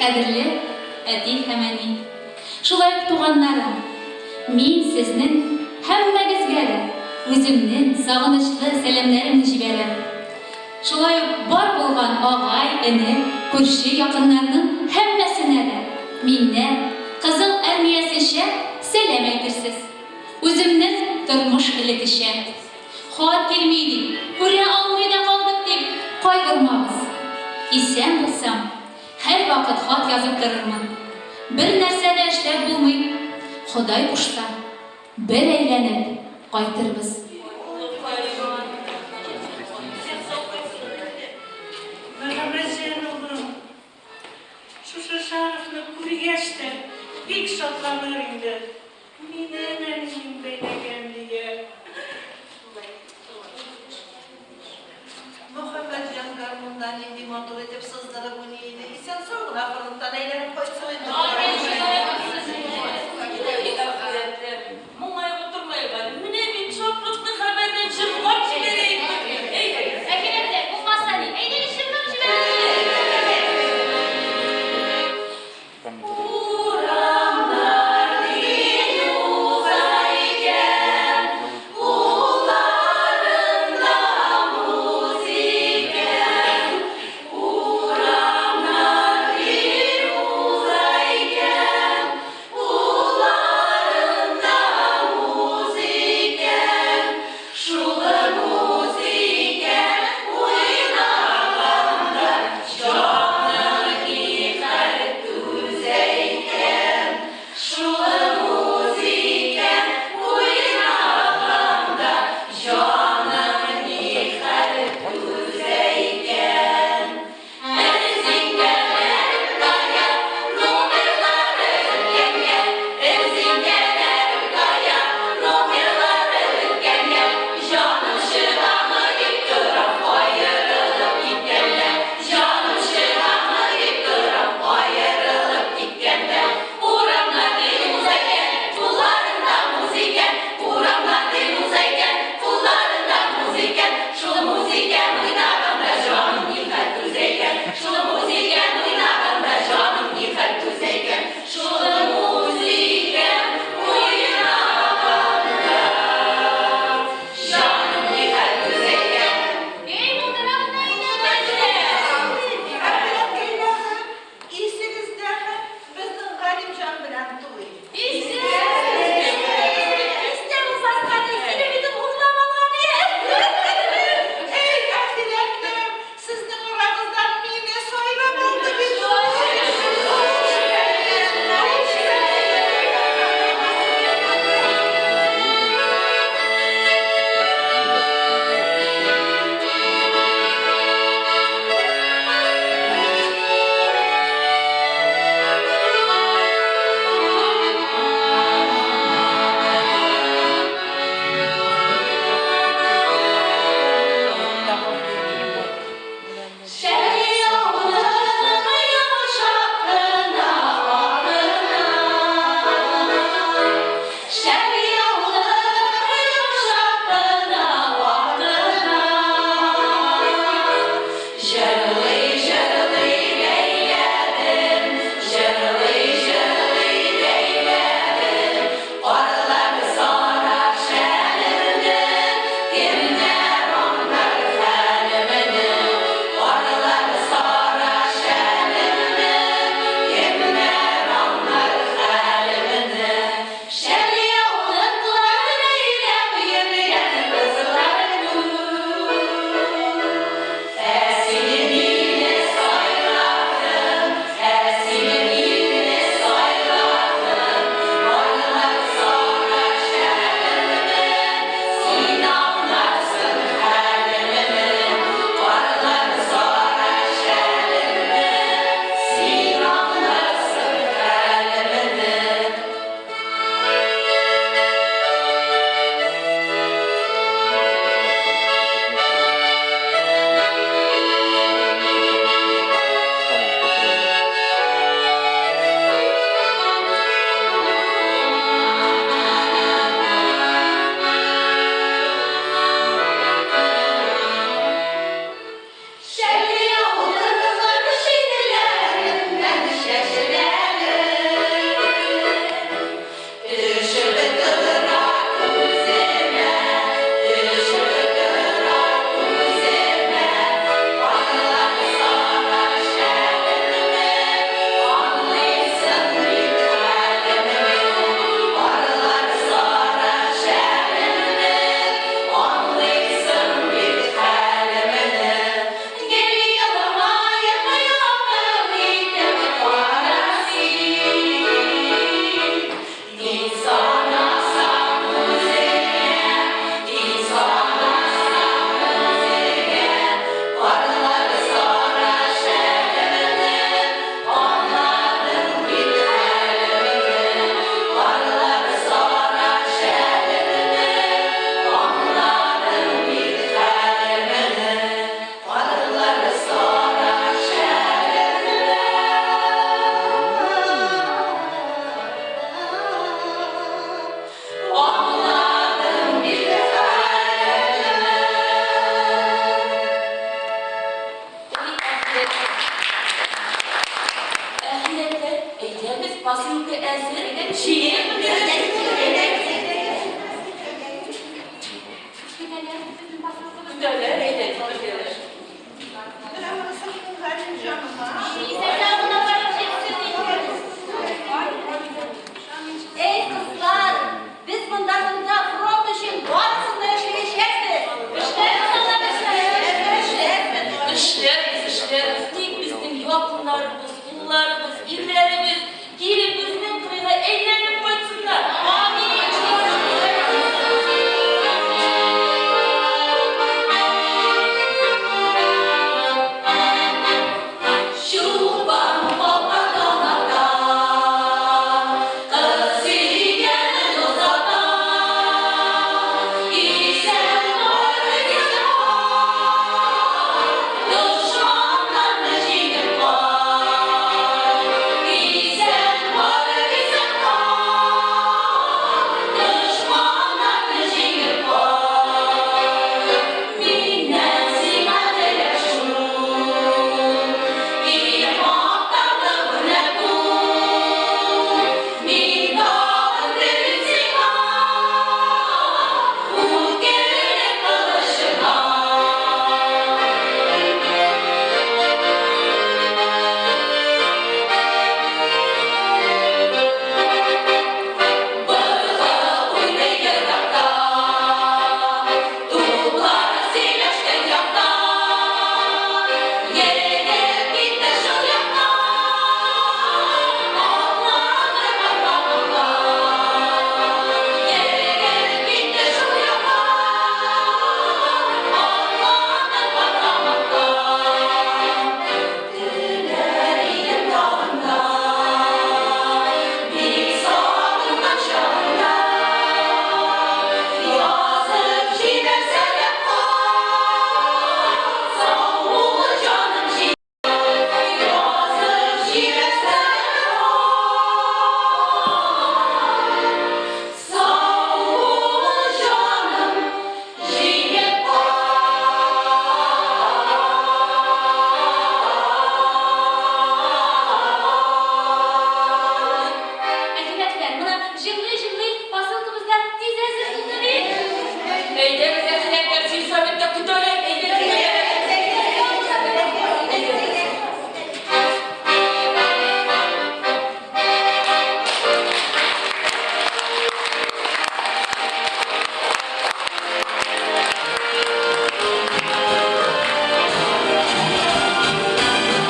Кадерле әти һәм әни, шулай ук туганнарым, мин сезнең һәммәгезгә дә үземнең сагынычлы сәламнәремне җибәрәм. Шулай ук бар булган агай, эне, күрше, якыннарның һәммәсенә дә миннән, Кызыл Армиясенчә сәлам әйтерсез. Үземнең тормыш элекечә. Хат килми дип, күрә алмый да калдык дип кайгырмагыз. Исән булсам, һәрвакыт хат язып торырмын. Бер нәрсә дә эшләп булмый. Ходай кушса, бер әйләнеп кайтырбыз. Мөхәммәтҗан улым, шушы шарфны күргәч тә бик шатланыр инде. Минем әнием бәйләгән, дияр. Мөхәммәтҗан гармунда нинди матур итеп сыздырып уйный иде. Исән-сау гына фронттан әйләнеп кайтсын инде, Ходаем. Әй, ахирәтләр, моңаеп утырмаек әле. Менә бит шатлыклы хәбәрдән җырлап җибәрәек бит. Әйдәгез. Ахирәтләр, булмаса ни, әйдәгез җырлап җибәрик. Урамнар Көтәләр бит безнең посылкабызны. Көтәләр, әйдә, бергәләшеп. Менә монысы минем Галимҗаныма. Исән